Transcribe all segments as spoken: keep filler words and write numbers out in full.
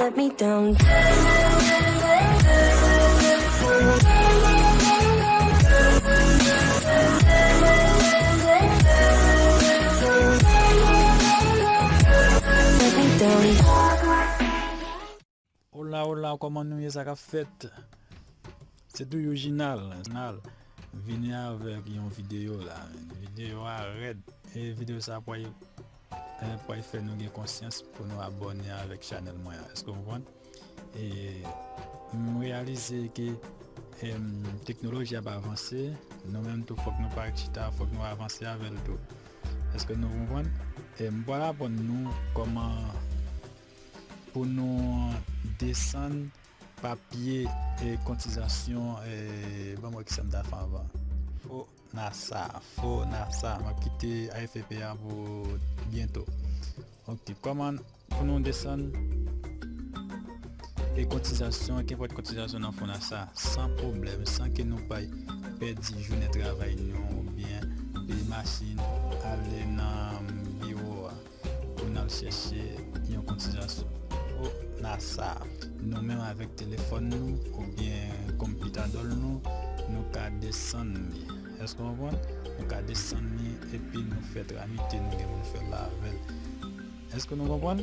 Put me down. Put me down. Hola, hola, kòman nou ye, sa k ap fèt? Se toujou Jinal, Jinal vini avèk yon videyo la. Videyo a rèd. E videyo sa pral, eh, pral fè nou gen konsyans pou nou abòne avèk chanèl mwen an. Èske w konprann? E m reyalize ke, em, teknoloji ap avanse. Nou menm tou, fòk nou pa chita, fòk nou avanse avè l tou. Èske nou konprann? E m pral aprann nou kòman pou nou desann papye, e, kontizasyon, e, ban m wè kisa m ta fè anvan. FONASA, FONASA. M ap kite A F P a pou byento. Ok, kòman pou nou desann, e, kontizasyon, kenpòt kontizasyon nan FONASA, san pwoblèm, san ke nou pay pèdi jounen travay nou, oubyen peye machin, ale nan biwo a pou n al chèche yon kontizasyon. FONASA. Nou menm avèk telefòn nou oubyen konpitadòl nou, nou ka desann li. Èske w konprann? Nou ka desann li epi nou fè tramite nou gen pou nou fè la avè l. Èske nou konprann?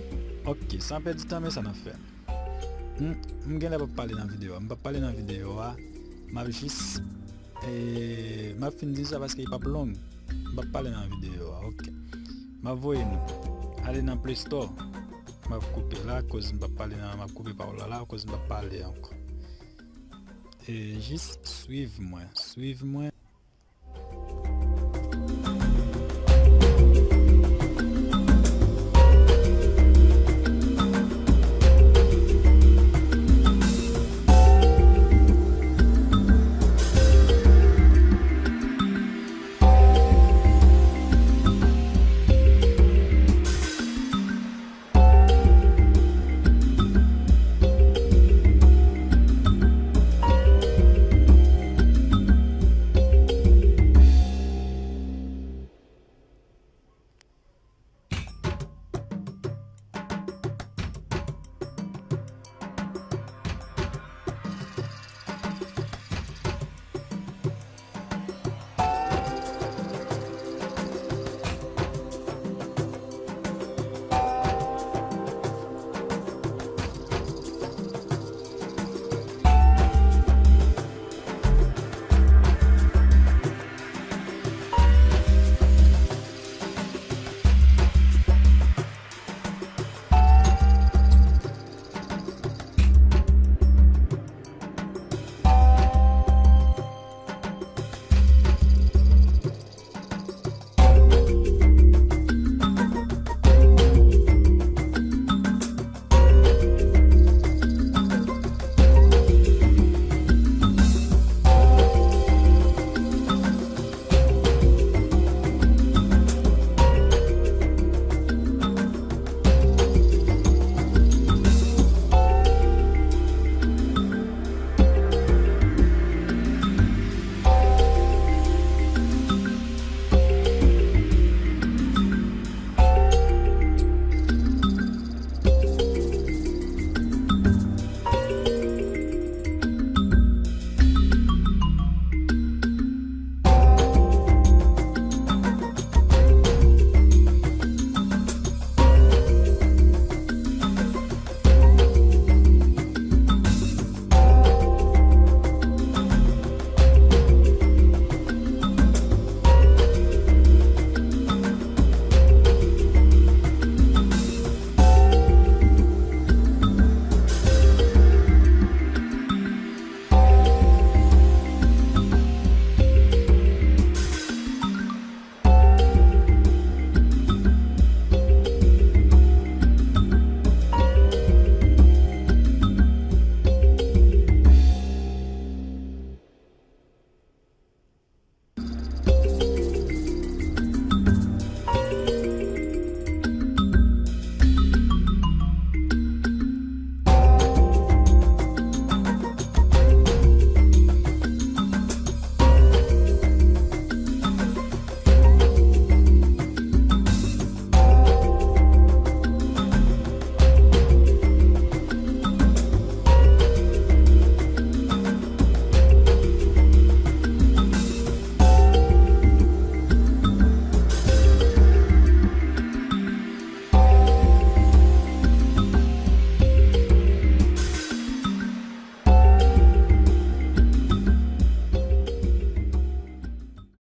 Ok, san pèdi tan, men sa n ap fè. M, m genlè p ap pale nan videyo a. M p ap pale nan videyo a. M ap jis, e, m ap fin di sa paske li p ap long. M p ap pale nan videyo a, ok. M ap voye nou ale nan Play Store. M ap koupe la, koz m p ap pale nan, m ap koupe pawòl la la, koz m p ap pale ankò. E, jis swiv mwen, swiv mwen.